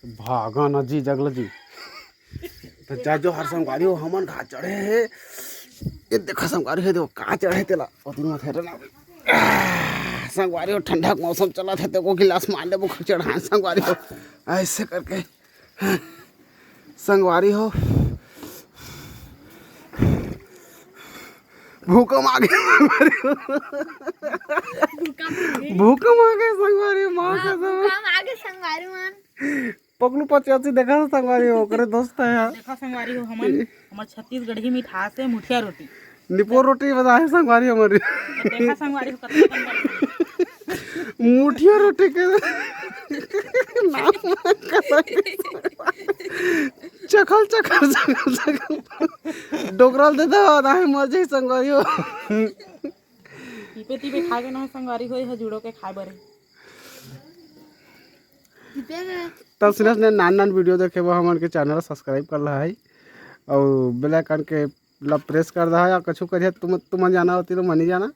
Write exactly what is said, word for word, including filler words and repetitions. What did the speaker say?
भागा ना जी, जगला जी। तो जा जो हर संगवारी हो, हमन घा चढ़े हे। ये देखा संगवारी हो, देखो का चढ़े तेला। ओ दिन में फेर ना। संगवारी हो, ठंडा के मौसम चलत हे, देखो गिलास मार लेबो, चढ़ान संगवारी हो। ऐसे करके संगवारी हो, भूकंप आ गया संगवारी हो। भूकंप आ गया। भूकंप आ गया संगवारी हो, माँ हाँ, कसम। भूकंप आ गया संगवारी मन। पगलू पचासी देखा था संगवारी हो, ओकरे दोस्त है यार। देखा संगवारी हो, हमन, हमर छत्तीसगढ़ी मिठास है मुठिया रोटी। निपोर रोटी बना है संगवारी हमारी। तो देखा संगवारी हो, कतना कन बन। मुठिया रोटी के नाम कसम। चखल, चखल, चखल, चखल। डोकरल दे दो, ना है मजे संगवारी हो। तीपे तीपे खा के ना संगवारी हो, यह जुड़ो के खाए बरे। तब सिर्फ ने नान नान वीडियो देखे वो हमन के चैनल सब्सक्राइब कर ला है और बेल आइकन के ला प्रेस कर दा है। और कछु करिए तुम, तुमन जाना होती तो मनी जाना।